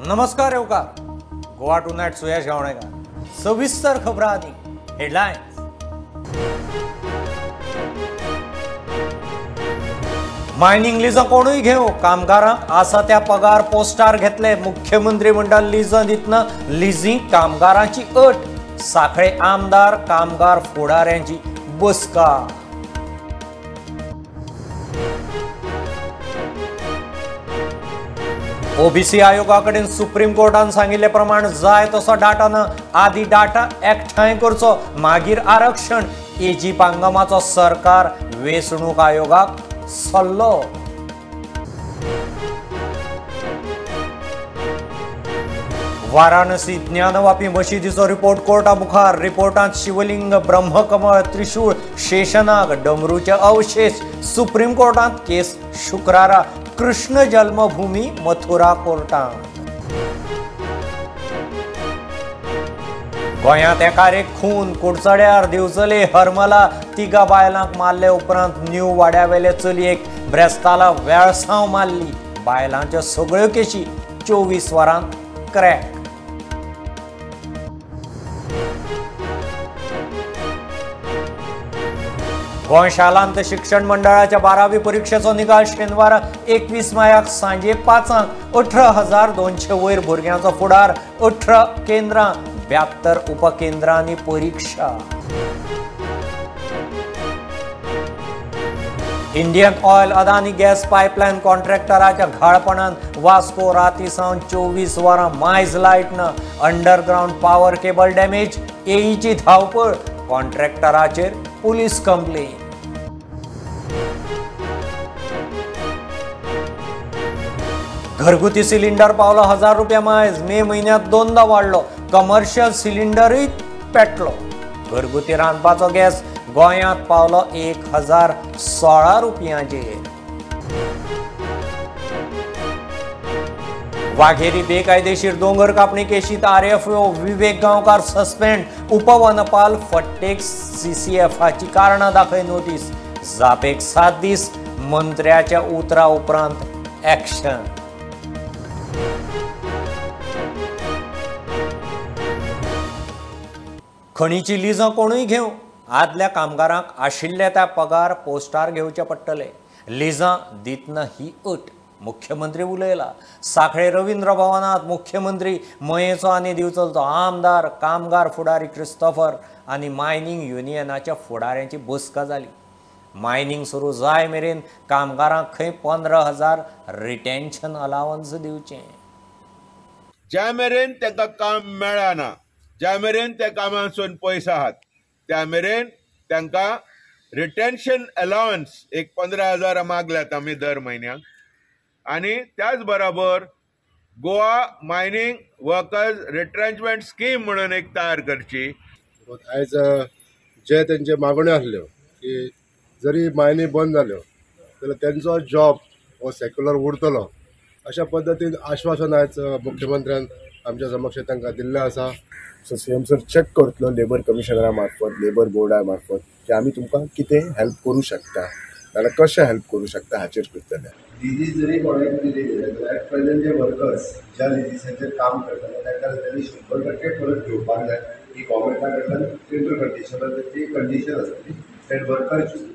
नमस्कार येवकार Goa two night सुयश गावणेकर. सविस्तर खबरां आदी हेडलायन्स. मायनिंग लिजां कोणूय घेवं, कामगारांक आसा त्या पगार पोस्टार घेतले. मुख्यमंत्री म्हणटा लिजां दितना लिजींग कामगारांची अट. साखळे आमदार कामगार फुडाऱ्यांची बसका. ओबीसी आयोगाकडेन सुप्रीम कोर्टान सांगिल्ले प्रमाण जाय तसो डाटा ना, आदी डाटा एकठांय करचो मागीर आरक्षण. एजी पांगमाचो सरकार वेंचणूक आयोगाक सल्लो. वाराणसी ज्ञानवापी मशिदीचो रिपोर्ट कोर्टा मुखार. रिपोर्टांत शिवलिंग, ब्रह्मकमळ, त्रिशूळ, शेषनाग, डमरूचे अवशेष. सुप्रीम कोर्टांत केस शुक्रारा. कृष्ण जन्मभूमी मथुरा कोर्टांत. गोंयांत एकार एक खून. कुडचड्यार, दिवचले, हरमला तिगा बायलांक मारले उपरांत न्यू वाड्यावेले चलयेक ब्रेस्ताला वेळसांव मारली. बायलांच्यो सगळ्यो केशी 24 वरांत क्रॅक. गोंय शालांत शिक्षण मंडळाच्या 12वी परिक्षेचो निकाल शेनवारा 21 मायाक सांजे 5 18,200 वयर भुरग्यांचो फुडार. 18 केंद्रां, 72 उपकेंद्रांनी परिक्षा. Indian Oil Adani gas pipeline कॉन्ट्रॅक्टराच्या घाळपणान Vasco राती सावन 24 वरां मायज लायट ना. Underground power cable damage. एईची धांवपळ. कॉन्ट्रॅक्टराचेर पुलीस कंप्लेन. घरगुती सिलिंडर पावलो 1000 रुपया मायज. मे म्हयन्यांत 2दा वाडलो. कमर्शियल सिलिंडरूय पेटलो. घरगुती रांदपाचो गॅस गोंयांत पावलो 1016 रुपयांचेर. वाघेरी बेकायदेशीर दोंगर कापणी केशीत आरएफओ विवेक गांवकार सस्पेंड. उपवनपाल फट्टेक सीसीएफाची कारणां दाखय नोटीस. जापेक 7 दीस. मंत्र्याच्या उतरा उपरांत ऍक्शन. खणीची लिजां कोणूय घेवं, आदल्या कामगारांक आशिल्ले त्या पगार पोस्टार घेवचे पडटले. लिजां दितना ही अट. मुख्यमंत्री उलयला. साखळे रवींद्र भवनांत मुख्यमंत्री मयेचो आनी दिवचलचो आमदार कामगार फुडारी क्रिस्तोफर आनी मायनिंग युनियनाच्या फुडाऱ्यांची बसका जाली. मायनिंग सुरू जाय मेरेन कामगारांक खंय 15,000 रिटेन्शन अलावन्स दिवचें. ज्या मेरेन तांकां काम मेळना, ज्या मेरेन त्या कामांसून पयस आहात, त्या मेरेन तांकां रिटेन्शन अलावन्स एक 15,000 मागल्यात आमी दर म्हयन्याक. आनी त्याच बरोबर Goa mining workers retrenchment scheme म्हणून एक तयार करची. आयज जे तेंचे मागण्यो आसल्यो की जरी मायनी बंद जाल्यो जाल्यार तेंचो जॉब हो सेक्युलर उरतलो अशा पद्दतीन आश्वासन आयज मुख्यमंत्र्यान आमच्या समक्ष तांकां दिल्लें आसा. सो सीएम सर चॅक करतलो लेबर कमिशनरा मार्फत, लेबर बोर्डा मार्फत की आमी तुमकां कितें हेल्प करूं शकता नाल्यार कशें हेल्प करूं शकता हाचेर करतले. लिजीस जरी कोणाक दिली जाल्यार एट प्रेझेंट जे वर्कर्स ज्या लिजीसाचेर काम करतले तांकां तांणी 100% परत घेवपाक जाय. ही गव्हर्मेंटा कडल्यान टेंडर कंडिशनार ती कंडिशन आसतली. That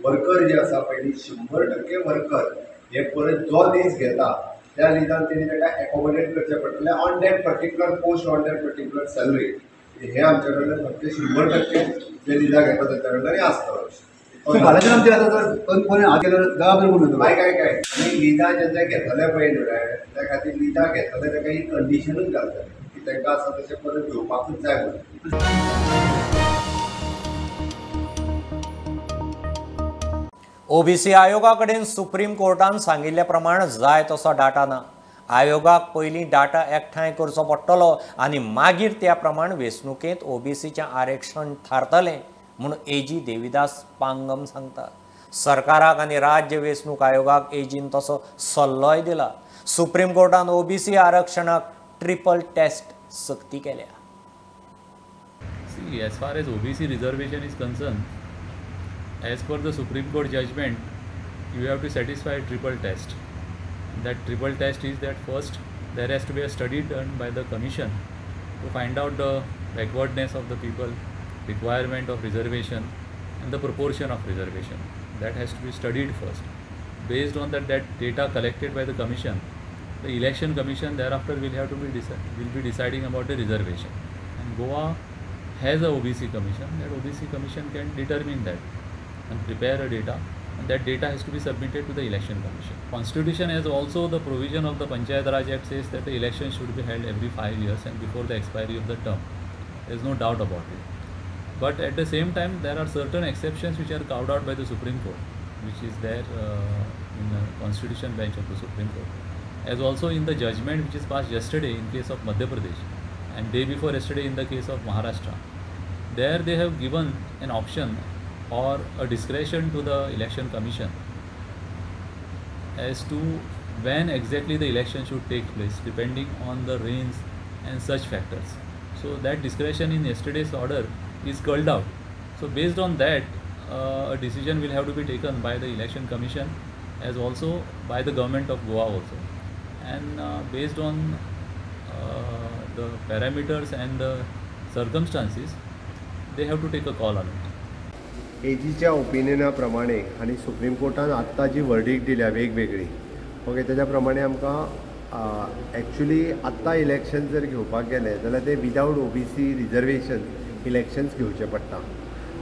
worker जे आसा पयलीं 100% वर्कर हे परत जो लीज घेता त्या लिजान तेणी ताका एकोमोडेट करचें पडटलें on that particular post, on that particular salary. हें आमच्या कडल्यान फक्त 100% जे लिजां घेता तांच्या कडल्यान आसता. काय काय आनी लिजां जेन्ना घेतले पळय न्हू त्या खातीर लिजां घेतले ताका ही कंडिशनूच घालतले की तांकां आसा तशें परत घेवपाकूच जाय म्हणून. ओबीसी आयोगा कडेन सुप्रीम कोर्टान सांगिल्ले प्रमाण जाय तसो डाटा ना. आयोगाक पयलीं डाटा एकठांय करचो पडटलो आनी मागीर त्या प्रमाण वेंचणुकेंत ओबीसीचें आरक्षण थारतलें म्हूण एजी देविदास पांगम सांगता. सरकाराक आनी राज्य वेंचणूक आयोगाक एजीन तसो सल्लोय दिला. सुप्रीम कोर्टान ओबीसी आरक्षणाक ट्रिपल टेस्ट सक्ती केल्या. See, as far as OBC reservation is concerned, as per the Supreme Court judgment, you have to satisfy triple test. That triple test is that first, there has to be a study done by the commission to find out the backwardness of the people, requirement of reservation and the proportion of reservation. That has to be studied first. Based on that data collected by the commission, the election commission thereafter will have to be will be deciding about the reservation. And Goa has a OBC commission. That OBC commission can determine that and prepare a data, and that data has to be submitted to the election commission. Constitution has also the provision of the Panchayat Raj Act says that the election should be held every 5 years and before the expiry of the term. There is no doubt about it. But at the same time, there are certain exceptions which are carved out by the Supreme Court, which is there in the Constitution bench of the Supreme Court, as also in the judgment which is passed yesterday in case of Madhya Pradesh and day before yesterday in the case of Maharashtra. There they have given an option or a discretion to the election commission as to when exactly the election should take place depending on the rains and such factors. So that discretion in yesterday's order is culled out. So based on that, a decision will have to be taken by the election commission as also by the government of Goa also, and based on the parameters and the circumstances, they have to take a call on it. एजीच्या ओपिनियना प्रमाणे आनी supreme कोर्टान आत्तां जी वर्डीक दिल्या वेगवेगळी, okay, तेज्या प्रमाणे आमकां actually आत्तां इलेक्शन जर घेवपाक गेले जाल्यार ते विदावट ओबीसी रिजर्वेशन इलेक्शन्स घेवचे पडटा.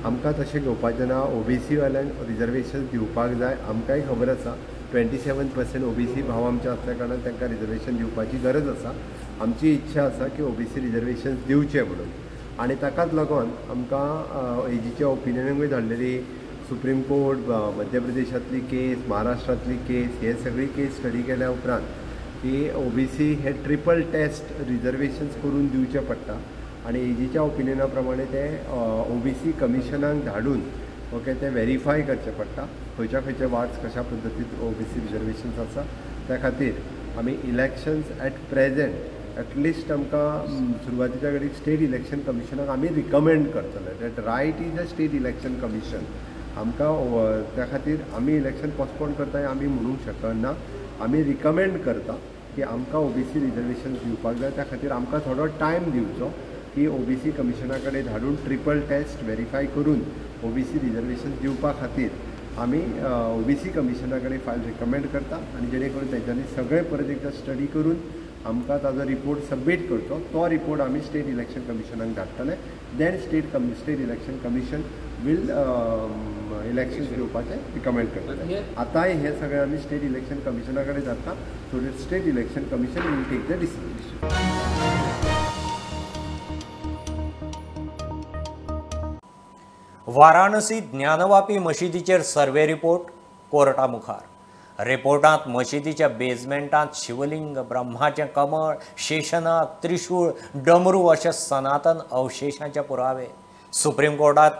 आमकां तशें घेवपाचें ना. ओबीसी वाल्यांक रिजर्वेशन दिवपाक जाय. आमकांय खबर आसा 27% ओबीसी भाव आमचे आसल्या कारणान तांकां रिजर्वेशन दिवपाची गरज आसा. आमची इच्छा आसा की ओबीसी रिजर्वेशन दिवचें म्हणून, आनी ताकाच लागून आमकां एजीच्या ओपिनियनाकूय धाडलेली सुप्रीम कोर्ट, मध्य प्रदेशांतली केस, महाराष्ट्रांतली केस, हे सगळी केस स्टडी केल्या उपरांत की ओबीसी हे ट्रिपल टेस्ट रिजर्वेशन्स करून दिवचें पडटा. आनी एजीच्या ओपिनियना प्रमाणे ते ओबीसी कमिशनाक धाडून, ओके, ते वेरीफाय करचें पडटा खंयच्या खंयच्या वार्ड्स कशा पद्दतीन ओबीसी रिजर्वेशन्स आसा. त्या खातीर आमी इलेक्शन्स एट प्रेजेंट एटलिस्ट आमकां सुरवातीच्या घडीक स्टेट इलेक्शन कमिशनाक आमी रिकमेंड करतले. That right is a state election commission. आमकां त्या खातीर आमी इलेक्शन पोस्टपोन करता आमी म्हणूंक शकना. आमी रिकमेंड करता की आमकां ओबीसी रिजर्वेशन दिवपाक जाय. त्या खातीर आमकां थोडो टायम दिवचो की ओबीसी कमिशना कडेन धाडून ट्रिपल टेस्ट वेरीफाय करून ओबीसी रिजर्वेशन दिवपा खातीर आमी ओबीसी कमिशना कडेन फायल रिकमेंड करता, आनी जेणे करून तेंच्यांनी सगळें परत एकदां स्टडी करून आमकां ताजो रिपोर्ट सबमीट करचो. तो रिपोर्ट आमी स्टेट इलेक्शन कमिशनाक धाडटले. Then state election commission will election घेवपाचें रिकमेंड करतले. आतांय हें सगळें आमी स्टेट इलेक्शन कमिशना कडेन धाडटा, so that state election commission will take the decision. Varanasi Gyanvapi मशिदीचेर survey report Carta मुखार. रिपोर्टांत मशिदीच्या बेजमेंटांत शिवलिंग, ब्रह्माचें कमळ, शेषनाग, त्रिशूळ, डमरू अशे सनातन अवशेशांचे पुरावे. सुप्रीम कोर्टात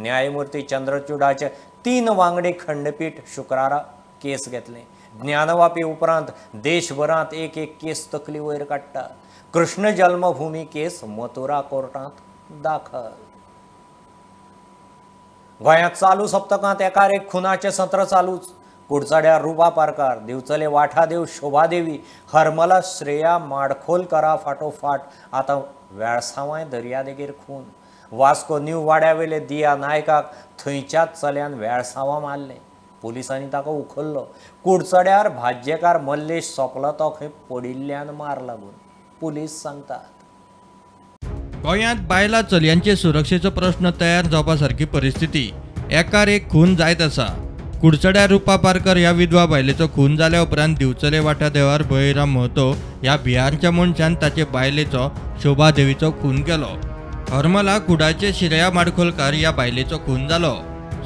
न्यायमूर्ती चंद्रचूडाचे 3 वांगडी खंडपीठ शुक्रारा केस घेतले. ज्ञानवापी उपरांत देशभरांत एक एक केस तकली वयर काडटा. कृष्ण जन्मभूमी केस मथुरा कोर्टांत दाखल. गोंयांत चालू सप्तकांत एकार एक खुनाचें सत्र चालूच. कुडचड्यार रुपा पारकार, दिवचले वाठादेव शोभादेवी, हरमला श्रेया माडखोलकरा फाटोफाट आतां वेळसांवाय दर्यादेगेर खून. वास्को न्यू वाड्यावेले दिया नायकाक थंयच्याच चल्यान वेळसांवां मारलें. पुलिसांनी ताका उखल्लो. कुडचड्यार भाज्येकार मल्लेश सोंपलो तो खंय पडिल्ल्यान मार लागून, पुलीस सांगतात. गोंयांत बायलां चलयांचे सुरक्षेचो प्रश्न तयार जावपा सारकी परिस्थिती. एकार एक खून जायत आसा. कुडचड्यार रुपा पारकर ह्या विधवा बायलेचो खून जाल्या उपरांत दिवचले वाठादेवार बळीराम महतो ह्या बिहारच्या मनशान ताचे बायलेचो शोभा देवीचो खून केलो. हरमला कुडाचे श्रेया माडखोलकार ह्या बायलेचो खून जालो.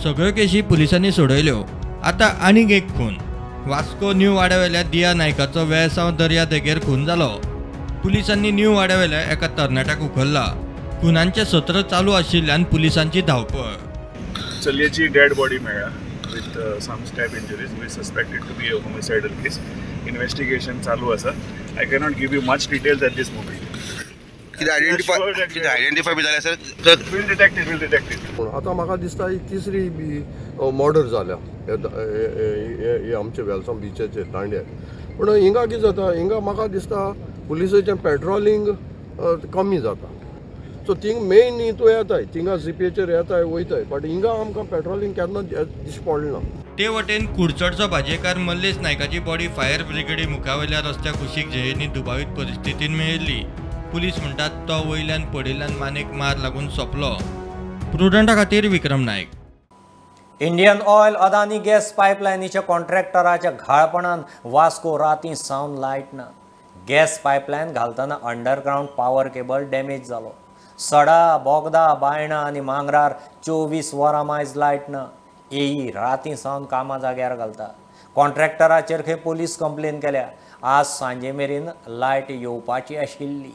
सगळ्यो केशी पुलिसांनी सोडयल्यो. आतां आनीक एक खून. वास्को न्यू वाड्यावेल्या दिया नायकाचो वेळसांव दर्यादेगेर खून जालो. पुलिसांनी न्यू वाड्यावेल्या एका तरणाट्याक उखल्ला. खुनांचें सत्र चालू आशिल्ल्यान पुलिसांची धांवपळ. चलयेची डेड बॉडी मेळ्ळा with some stab injuries. We suspect it to be a homicidal case. Investigation चालू आसा. I cannot give you much details at this moment. कितें आयडेंटिफाय बी जालें sir? We'll detect it, we'll detect it. आतां म्हाका दिसता ही तिसरी बी murder जाल्या हे आमचे वेलसांव बिचाचेर दांड्यार. पूण हिंगा कितें जाता, हिंगा म्हाका दिसता पुलिसाचें पेट्रोलिंग कमी जाता. सो थिंग मेन हितू येताय, थिंगा जीपीचेर येताय वयताय, बट हिंगा आमकां पेट्रोलिंग केन्ना दिश्टी पडलें ना. ते वटेन कुडचडचो भाजयेकार मल्लेश नायकाची बॉडी फायर ब्रिगेडी मुखावयल्या रस्त्या कुशीक झेयेंनी दुबावीत परिस्थितीन मेळिल्ली. पुलीस म्हणटात तो वयल्यान पडिल्ल्यान मानेक मार लागून सोंपलो. प्रुडंटा खातीर Vikram Naik. Indian Oil Adani gas पायपलायनीच्या कॉन्ट्रॅक्टराच्या घाळपणान Vasco रातीं सावन लायट ना. गॅस पायपलायन घालतना अंडरग्रावंड पावर केबल डॅमेज जालो. सडा, बोगदा, बायणा आनी मांगरार 24 वरां मायज लायट ना. एई रातीं सावन कामां जाग्यार घालता. कॉन्ट्रॅक्टराचेर खंय पोलीस कंप्लेन केल्या. आज सांजे मेरेन लायट येवपाची आशिल्ली.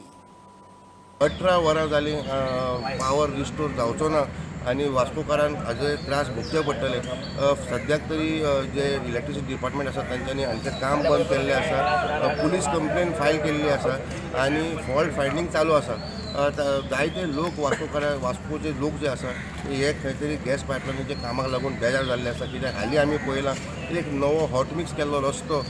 18 वरां जालीं पावर रिस्टोर जावचो ना आनी वास्कोकारांक हाजे त्रास भोगचे पडटले. सद्याक तरी जे इलेक्ट्रिसिटी डिपार्टमेंट आसा तांच्यांनी हांचें काम बंद केल्लें आसा, पुलीस कंप्लेन फायल केल्ली आसा आनी फॉल्ट फायंडींग चालू आसा. जायते लोक वास्कोकार वास्कोचे लोक जे आसा हे खंय तरी गॅस पायपलायनीच्या कामाक लागून बेजार जाल्ले आसा. कित्याक हालीं आमी पळयलां एक नवो हॉटमिक्स केल्लो रस्तो,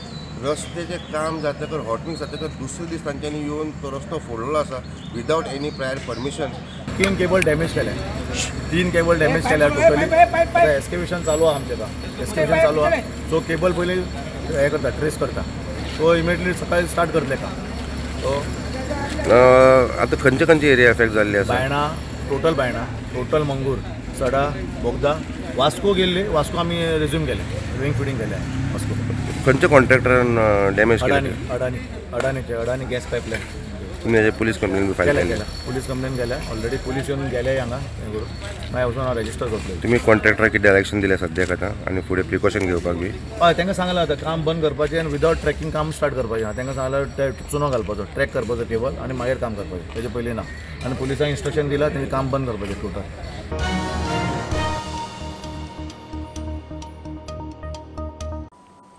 रस्त्याचें काम जातकर हॉटमिक्स जातकर दुसरे दीस तांच्यांनी येवन तो रस्तो फोडलेलो आसा without any prior permission. 3 cable damage केल्या, 3 केबल डॅमेज केल्या टोटली. आतां एस्केवेशन चालू आहा आमचें, आतां एस्केवेशन चालू आहा. सो केबल पयलीं हें करता, ट्रेस करता, सो इमिडिएटली सकाळी स्टार्ट करतले काम. सो आतां खंयचे खंयचे एरिया एफेक्ट जाल्ले आसा? बायणा, टोटल बायणा, टोटल मंगूर, सडा, बोगदा, वास्को गेल्ले, वास्को आमी रेज्यूम केले, रिंग फिटींग केले वास्को. खंयच्या कॉन्ट्रॅक्टरान डॅमेज केले? अडानी, अडानीचे, अडानी गॅस पायपलायन. तुमी हेजे पुलीस कंप्लेन बी फायल केल्या? पुलीस कंप्लेन केल्या ऑलरेडी, पुलीस येवन गेले हांगा हें करून, मागीर वचून हांव रेजिस्टर करतलो. तुमी कॉन्ट्रॅक्टराक कितें डायरेक्शन दिलें सद्याक आतां आनी फुडें प्रिकॉशन घेवपाक बी? हय, तांकां सांगलां आतां काम बंद करपाचें आनी विदावट ट्रॅकिंग काम स्टार्ट करपाचें. तांकां सांगलां चुनो घालपाचो, ट्रॅक करपाचो केबल आनी मागीर काम करपाचें, तेजे पयलीं ना. आनी पुलिसांक इन्स्ट्रक्शन दिलां तेंचें काम बंद करपाचें टोटल.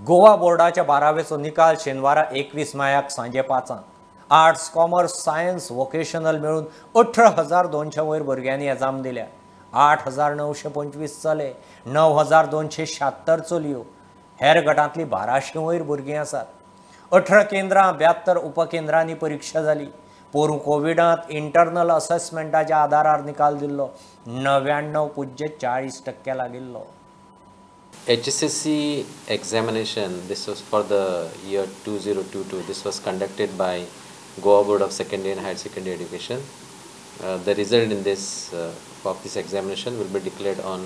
गोवा बोर्डाच्या 12वेचो निकाल शेनवारा 21 मायाक सांजे 5 आर्ट्स, कॉमर्स, सायन्स, वोकेशनल मेळून 18,200 वयर भुरग्यांनी एजाम दिल्या. 8,925 चले, 9,276 चलयो. हेर गटांतली 1200 वयर भुरगीं आसात. 18 केंद्रां, 72 उपकेंद्रांनी परिक्षा जाली. पोरूं कोविडांत इंटरनल असेसमेंटाच्या आदारार निकाल दिल्लो. 99.40% लागिल्लो. HSSC examination, this was for the year 2022. This was conducted by Goa Board of Secondary and Higher Secondary Education. The result in this of this examination will be declared on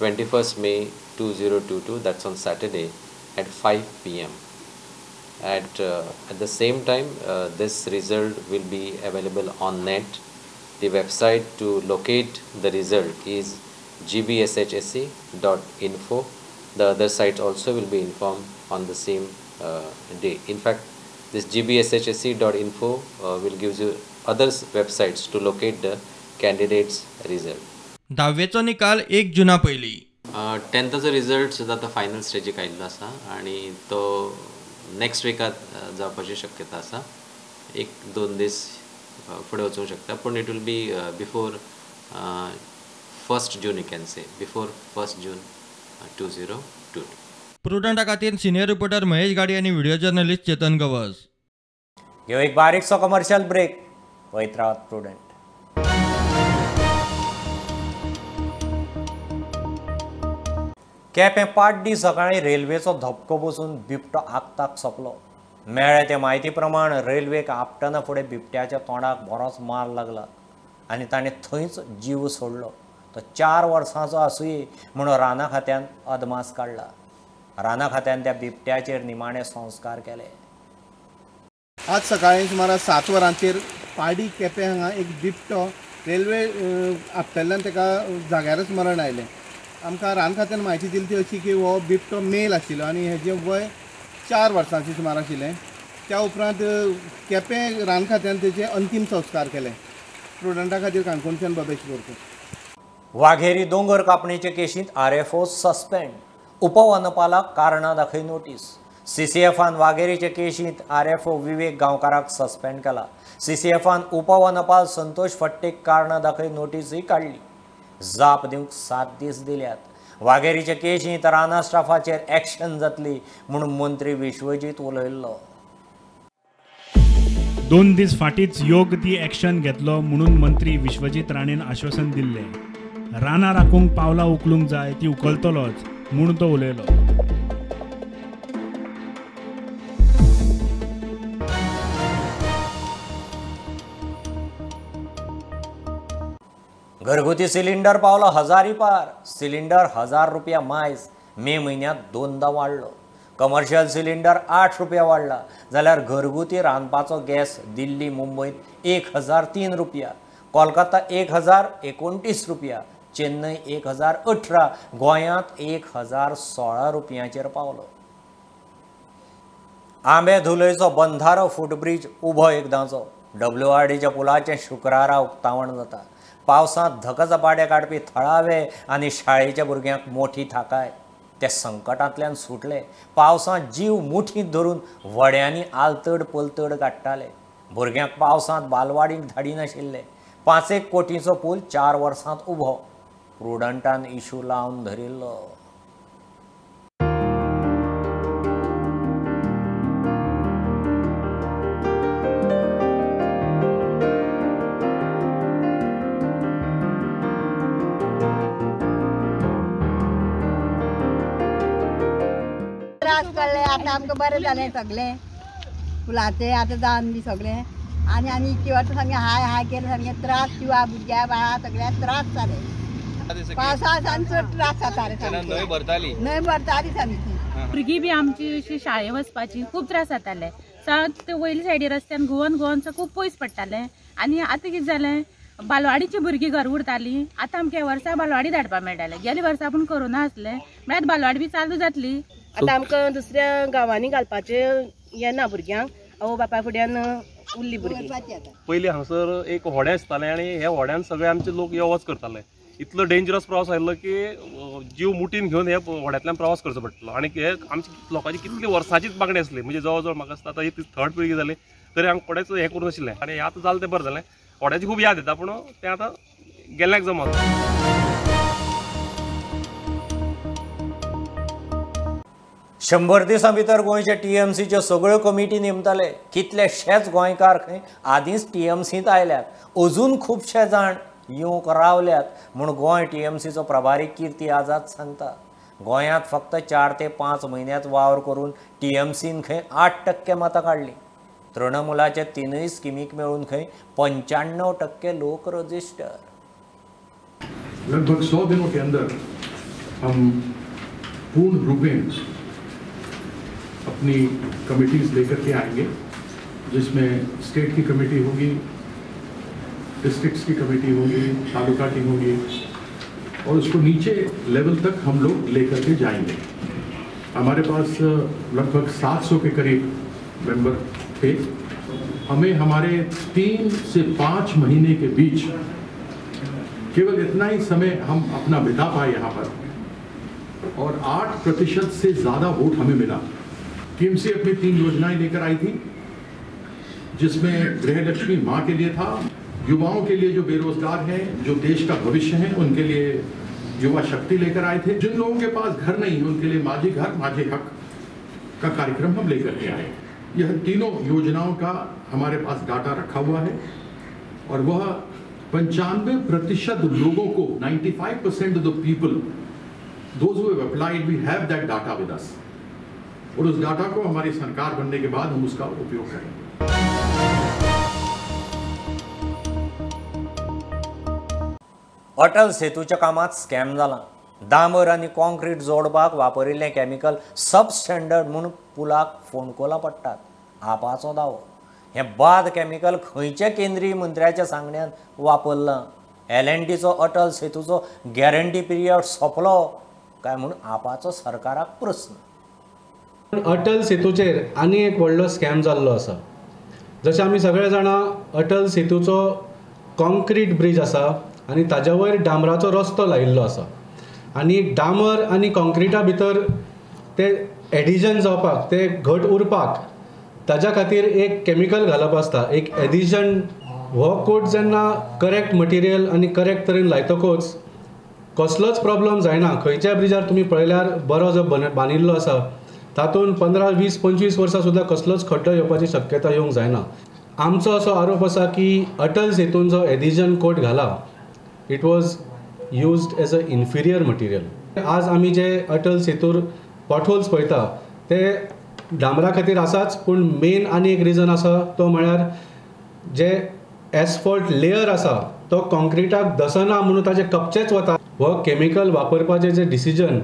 21st May 2022, that's on Saturday at 5 p.m. At the same time, this result will be available on net. The website to locate the result is gbshsc.info. The other sites also will be informed on the same day. In fact, this gbshsc.info will give you other websites to locate the candidates' result. धावेचो निकाल 1 जुना पयली. 10थाचो result सुद्दां आतां final स्टेजीक आयिल्लो आसा आनी तो next विकात जावपाची शक्यता आसा. 1-2 दीस फुडें वचूंक शकता, पूण it will be before 1st June, you can say before 1st June 2022. प्रुडंटा खातीर सिनियर रिपोर्टर महेश गाडी आनी व्हिडिओ जर्नलिस्ट चेतन गवस. ह्यो एक बारीकसो कमर्शियल ब्रेक. पळयत रावात प्रुडंट. केपें पाड्डी सकाळीं रेल्वेचो धपको बसून बिबटो आगताक सोंपलो. मेळ्ळे ते म्हायती प्रमाण रेल्वेक आपटना फुडें बिबट्याच्या तोंडाक बरोच मार लागला आनी ताणें थंयच जीव सोडलो. तो 4 वर्सांचो आसुये म्हूण राना खात्यान अदमास काडला. राना खात्यान त्या बिबट्याचेर निमाणे संस्कार केले. आज सकाळी सुमार 7 वरांचेर पाडी केपें हांगा एक बिबटो रेल्वे आपटल्ल्यान ताका जाग्यारच मरण आयलें. आमकां रान खात्यान म्हायती दिली ती अशी की हो बिबटो मेल आशिल्लो आनी हेजें वय 4 वर्सांचे सुमार आशिल्लें. त्या उपरांत केपें रान खात्यान तेचे अंतीम संस्कार केले. प्रुडंटा खातीर काणकोणच्यान बबेश बोरकर. वाघेरी दोंगर कापणीचे केशींत आरएफओ सस्पेंड. उपवनपालाक कारणां दाखय नोटीस. सीसीएफान वाघेरीचे केशींत आरएफओ विवेक गांवकाराक सस्पेंड केला. सीसीएफान उपवनपाल संतोष फट्टेक कारणां दाखय नोटीसय काडली. जाप दिवंक 7 दीस दिल्यात. वाघेरीचे केशींत राना स्टाफाचेर एक्शन जातली म्हूण मंत्री विश्वजीत उलयल्लो. 2 दीस फाटींच योग्य ती एक्शन घेतलो म्हणून मंत्री विश्वजीत राणेन आश्वासन दिल्लें. रानां राखूंक पावलां उखलूंक जाय ती उखलतलोच म्हूण तो उलयलो. घरगुती सिलिंडर पावलो हजारी पार. सिलिंडर 1000 रुपया मायज मे म्हयन्यांत 2दा वाडलो. कमर्शियल सिलिंडर 8 रुपया वाडला जाल्यार घरगुती रांदपाचो गॅस दिल्ली मुंबयत 1003 रुपया, कोलकाता 1029 रुपया, चेन्नई 1018, गोंयांत 1016 रुपयांचेर पावलो. आंबे धुलयचो बंधारो फुटब्रीज उबो एकदांचो. WRDच्या पुलाचें शुक्रारा उक्तावण जाता. पावसांत धकझपाटे काडपी थळावे आनी शाळेच्या भुरग्यांक मोठी थाकाय. ते संकटांतल्यान सुटले. पावसांत जीव मुठींत धरून व्हड्यांनी आलतड पलतड काडटाले. भुरग्यांक पावसांत बालवाडीक धाडिनाशिल्ले. 5-1 कोटींचो पूल 4 वर्सांत उबो. प्रुडंटान इशू लावन धरिल्लो. आतां आमकां बरें जालें सगळें फुलाचें आतां जावन बी सगळें आनी आनी इतकी वर्सां सामकें हाय हाय केलें, सामकें त्रास जिवा भुरग्या बाळा सगळ्याक त्रास जाले. पावसा चड त्रास जाताले, न्हंय भरताली सामकी. भुरगीं बी आमची अशी शाळे वचपाची खूब त्रास जाताले. ते वयले सायडी रस्त्यान घुवन घुवन खूब पयस पडटालें. आनी आतां कितें जालें, बालवाडीची भुरगीं घर उरतालीं. आतां आमकां ह्या वर्सा बालवाडी धाडपाक मेळटालें. गेल्या वर्सा पूण कोरोना आसलें म्हळ्यार बालवाडी बी चालू जातली. आतां आमकां दुसऱ्या गांवांनी घालपाचें येना भुरग्यांक, आवय बापाय फुड्यान उरली भुरगीं. पयलीं हांगसर एक होडें आसतालें आनी ह्या होड्यान सगळे आमचे लोक यो वच करताले. इतलो डेंजरस प्रवास आयिल्लो की जीव मुठीन घेवन ह्या होड्यांतल्यान प्रवास करचो पडटलो. आनी हे आमची लोकांची कितली वर्सांचीच मागणी आसली, म्हणजे जवळ जवळ म्हाका दिसता आतां ही थर्ड पिळगी जाली तरी आमकां कोणेच हें करूं नाशिल्लें. आनी आतां जालें तें बरें जालें. होड्याची खूब याद येता पूण तें आतां गेल्ल्याक जमना. 100 दिसां भितर गोंयच्या TMCच्यो सगळ्यो कमिटी नेमताले. कितलेशेच गोंयकार खंय आदींच TMCंत आयल्यात, अजून खुबशे जाण येवंक रावल्यात म्हूण गोंय TMCचो प्रभारी कीर्ती आझाद सांगता. गोंयांत फक्त 4 ते 5 म्हयन्यांत वावर करून TMCन खंय 8% मतां काडलीं. तृणमूलाच्या 3 स्किमीक मेळून खंय 95% लोक रजिस्टर. लगभग 100 दिनों के अंदर हम पूर्ण रूपेण अपनी कमिटीज़ लेकर के आएंगे, जिसमें स्टेट की कमेटी होगी, डिस्ट्रिक्ट्स की कमेटी होगी, तालुका की होगी और उसको नीचे लेवल तक हम लोग लेकर के जाएंगे। हमारे पास लगभग 700 के करीब मेंबर थे। हमें हमारे 3 से 5 महीने के बीच केवल इतना ही समय हम अपना बिता पाए यहाँ पर और 8% से ज़्यादा वोट हमें मिला। टीएमसी अपनी 3 योजनाएं लेकर आई थी, जिसमें गृह लक्ष्मी माँ के लिए था, युवाओं के लिए जो बेरोजगार हैं, जो देश का भविष्य है, उनके लिए युवा शक्ति लेकर आए थे, जिन लोगों के पास घर नहीं है उनके लिए माझे घर माझे हक का कार्यक्रम हम लेकर के आए। यह तीनों योजनाओं का हमारे पास डाटा रखा हुआ है और वह 95% लोगों को, 95% of the people those who have applied, we have that data with us और उस डाटा को हमारी सरकार बनने के बाद हम उसका उपयोग करेंगे। अटल सेतूच्या कामात स्कॅम जाला. डांबर आनी कॉन्क्रीट जोडपाक वापरिल्लें केमिकल सब स्टँडर्ड म्हूण पुलाक फोंडकोलां पडटात. आपाचो दावो. हें बाद केमिकल खंयच्या केंद्रीय मंत्र्याच्या सांगण्यान वापरलां? LNTचो अटल सेतूचो गॅरंटी पिरियड सोंपलो काय म्हूण आपाचो सरकाराक प्रस्न. अटल सेतूचेर आनी एक व्हडलो स्कॅम जाल्लो आसा. जशें आमी सगळे जाणां अटल सेतूचो कॉन्क्रीट ब्रीज आसा आनी ताज्या वयर डांबराचो रस्तो लायिल्लो आसा आनी डांबर आनी कॉन्क्रिटा भितर ते एडिजन जावपाक, ते घट उरपाक ताज्या खातीर एक केमिकल घालप आसता, एक एडिजन. हो कोट जेन्ना करेक्ट मटिरियल आनी करेक्ट तरेन लायतकूच कसलोच प्रॉब्लम जायना. खंयच्याय ब्रिजार तुमी पळयल्यार बरो जो बांदिल्लो आसा तातूंत 15, 20, 25 वर्सां सुद्दां कसलोच खड्डो येवपाची शक्यता येवंक जायना. आमचो असो आरोप आसा की अटल सेतून जो एडिजन कोट घाला it was used as a inferior material. आज आमी जे अटल सेतूर पॉटहोल्स पळयता ते डांबरा खातीर आसाच, पूण मेन आनी एक रिजन आसा तो म्हळ्यार जे एसफॉल्ट लेयर आसा तो कॉन्क्रिटाक दसना म्हणून ताजे कपचेच वता. हो केमिकल वापरपाचें जे decision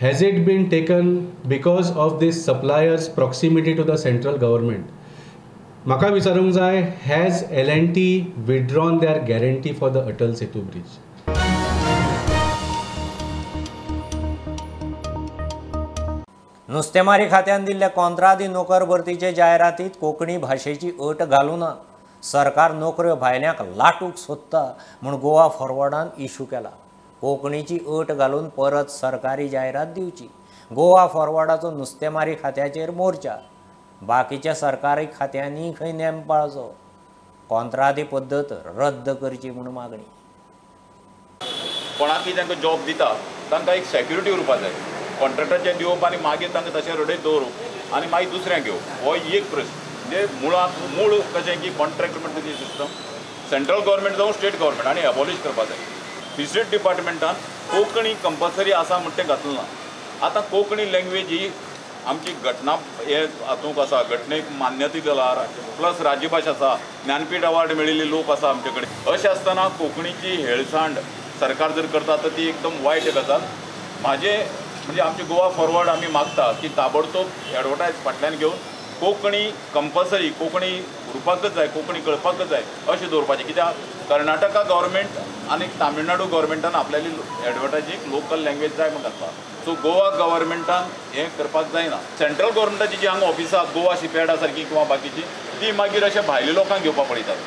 has it been taken because of this supplier's proximity to the central government. म्हाका विचारूंक जाय, has L&T withdrawn their guarantee for the Atal Setu bridge? नुस्तेमारी खात्यान दिल्ल्या कोंत्रादी नोकर भरतीचे जायरातीत कोंकणी भाशेची अट घालूना सरकार नोकऱ्यो भायल्यांक लाटूंक सोदता म्हूण गोवा फॉरवर्डान इशू केला. कोंकणीची अट घालून परत सरकारी जायरात दिवची. गोवा फॉरवर्डाचो नुस्तेमारी खात्याचेर मोर्चा. बाकीच्या सरकारी खात्यांनी खंय नेम पाळचो. कोंत्रादी पद्दत रद्द करची म्हूण मागणी. कोणाकय तांकां जॉब दिता तांकां एक सेक्युरिटी उरपा जाय. कॉन्ट्रॅक्टाचें दिवप आनी मागीर तांकां तशें रडयत दवरूप आनी मागीर दुसऱ्यांक घेवप हो एक प्रश्न. म्हणजे मुळांत मूळ कशें की कॉन्ट्रॅक्ट म्हणटा ती सिस्टम सेंट्रल गव्हर्मेंट जावं स्टेट गव्हर्मेंट आनी एबॉलिश करपा जाय. फिशरीज डिपार्टमेंटान कोंकणी कंपल्सरी आसा म्हण तें घातलें ना. आतां कोंकणी लँग्वेज ही आमची घटना हे हातूंक आसा, घटनेक मान्यता दिला, प्लस राज्यभाशा आसा, ज्ञानपीठ अवॉर्ड मेळिल्ले लोक आसा आमचे कडेन. अशें आसतना कोंकणीची हेळसांड सरकार जर करता तर ती एकदम वायट गजाल. म्हाजें म्हणजे आमचे गोवा फॉरवर्ड आमी मागता की ताबडतोब एडवर्टायज फाटल्यान घेवन कोंकणी कंपल्सरी, कोंकणी उरपाकच जाय, कोंकणी कळपाकच जाय अशें दवरपाचें. कित्याक कर्नाटका गव्हर्मेंट आनी तामिळनाडू गव्हर्मेंटान आपल्याली एडवर्टायजींग लोकल लँग्वेज जाय म्हण घातला. सो गोवा गव्हर्मेंटान हें करपाक जायना. सेंट्रल गव्हर्मेंटाची जी हांगा ऑफिसां गोवा शिपयार्डा सारकी किंवा बाकीची ती मागीर अशें भायल्या लोकांक घेवपाक पळयतात,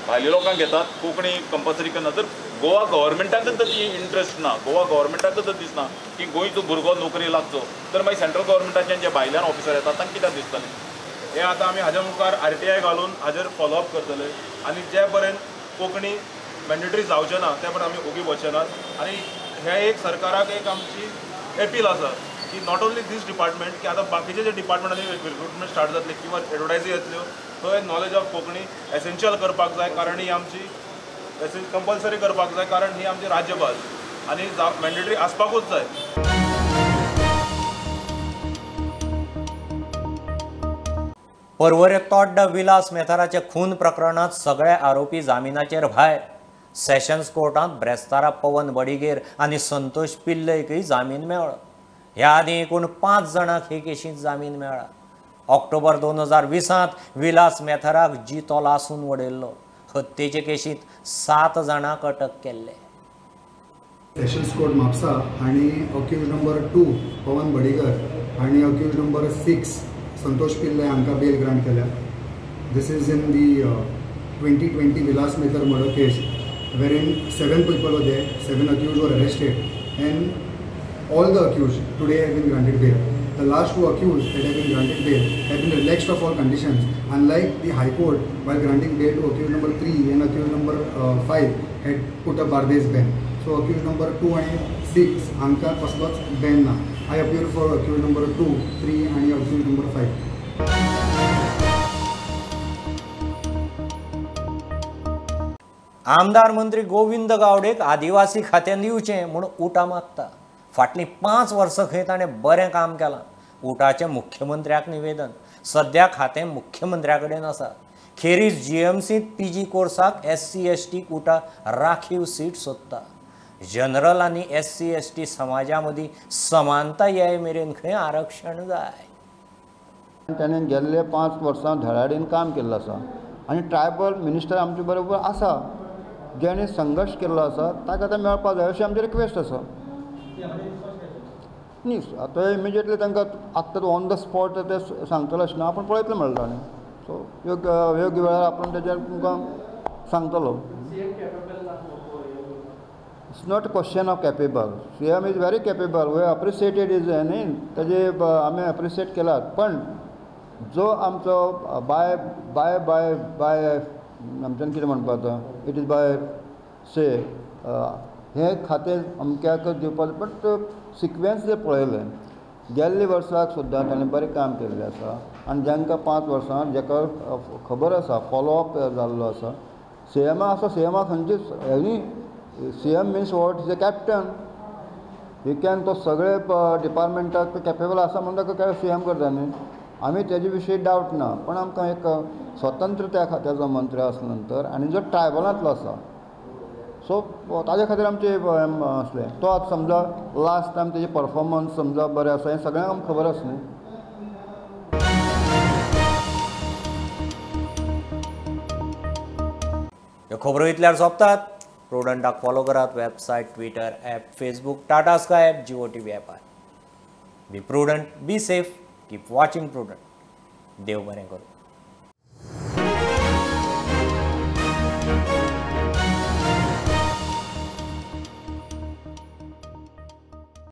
भायल्या लोकांक घेतात, कोंकणी कंपल्सरी करना. तर गोवा गव्हर्मेंटाकच तर ती इंट्रस्ट ना, गोवा गव्हर्मेंटाकच तर दिसना की गोंयचो भुरगो नोकरी लागचो, तर मागीर सेंट्रल गव्हर्मेंटाचे जे भायल्यान ऑफिसर येतात तांकां कित्याक दिसतलें? हें आतां आमी हाज्या मुखार RTI घालून हाजेर फॉलोअप करतले आनी जे पर्यंत कोंकणी मॅन्डेटरी जावचें ना ते पर्यंत आमी ओगी वचचे नात. आनी हें एक सरकाराक एक आमची एपील आसा की not only these department की आतां बाकीचे जे डिपार्टमेंटांनी रिक्रुटमेंट स्टार्ट जातले किंवा एडवर्टायजी येतल्यो थंय नॉलेज ऑफ कोंकणी एसेन्शियल करपाक जाय, कारण ही आमची कंपल्सरी करपाक जाय, कारण ही आमची राज्यभास आनी मॅन्डेटरी आसपाकूच जाय. पर्वरे तोड्डा विलास मेथाराच्या खून प्रकरणात सगळे आरोपी जामिनाचेर भायर. सेशन्स कोर्टांत ब्रेस्तारा पवन बडिगेर आनी संतोष पिल्लयकय जामीन मेळ्ळो. ह्या आदीं एकूण 5 जाणांक हे केशींत जामीन मेळ्ळा. ऑक्टोबर 2020 विलास मेथाराक जितो लासून वडयल्लो. हत्येचे केशींत 7 जाणांक अटक केल्ले. सेशन्स कोर्ट म्हापसा आनी अक्यूज नंबर 2 पवन बडिगर आनी अक्यूज नंबर 6 संतोष पिल्लय हांकां बेल ग्रांट केल्या. This is in the 2020 Vilas Methar murder case wherein 7 people were there, 7 accused were arrested and all the accused today have been granted bail. The last 2 accused that have been granted bail have been relaxed of all conditions, unlike the High Court while granting bail to accused number 3 and accused number 5 had put a Bardez ban. So accused number 2 and 6 हांकां कसलोच ban ना. I appear for accused number 2, 3 and accused number 5. आमदार मंत्री गोविंद गावडेक आदिवासी खात्यान दिवचें म्हूण उटा मागता. फाटलीं 5 वर्सां खंय ताणें बरें काम केलां. उटाचें मुख्यमंत्र्याक निवेदन. सद्या खातें मुख्यमंत्र्या कडेन आसा. खेरीज GMCंत PG कोर्साक SC ST उटा राखीव सीट सोदता. जनरल आनी SC ST समाजा मदीं समानता येय मेरेन खंय आरक्षण जाय. ताणें गेल्ले 5 वर्सां धडाडीन काम केल्लें आसा आनी ट्रायबल मिनिस्टर आमचे बरोबर आसा, ज्याणे संघर्श केल्लो आसा ताका आतां मेळपाक जाय अशी आमची रिक्वेस्ट आसा. न्ही आतां इमिजिएटली तांकां आत्तां ऑन the spot ते सांगतले अशें ना, आपूण पळयतले म्हणलें ताणें. सो योग्य योग्य वेळार आपूण तेजेर तुमकां सांगतलो. It's not a question of capable. CM is very capable. We appreciated is न्ही ताजे आमी एप्रिशिएट केलात, पण जो आमचो बाय बाय बाय बाय आमच्यान कितें म्हणपाचो it is by से हें खातें अमक्याक दिवपाचें, बट सिक्वेन्स जर पळयलें गेल्ले वर्साक सुद्दां ताणें बरें काम केल्लें आसा आनी जांकां 5 वर्सां जाका खबर आसा फॉलोअप जाल्लो आसा. सीएमा आसा, सीएमा खंयचीच any CM means what is a captain, he can तो सगळे डिपार्टमेंटाक कॅपेबल आसा म्हणून ताका सीएम करता न्ही. आमी तेजे विशीं डावट ना, पण आमकां एक स्वतंत्र त्या खात्याचो मंत्री आसल्या नंतर आनी जो ट्रायबलांतलो आसा सो ताज्या खातीर आमचें आसलें. तो आतां समजा लास्ट टायम तेजे परफॉर्मन्स समजा बरें आसा हें सगळ्यांक आमकां खबर आसा न्ही. ह्यो खबरो इतल्यार सोंपतात. प्रुडंटाक फॉलो करात website, Twitter app, Facebook, Tata Sky app, Jio TV ऍपार. Be prudent, be safe, keep watching Prudent. देव बरें करूं.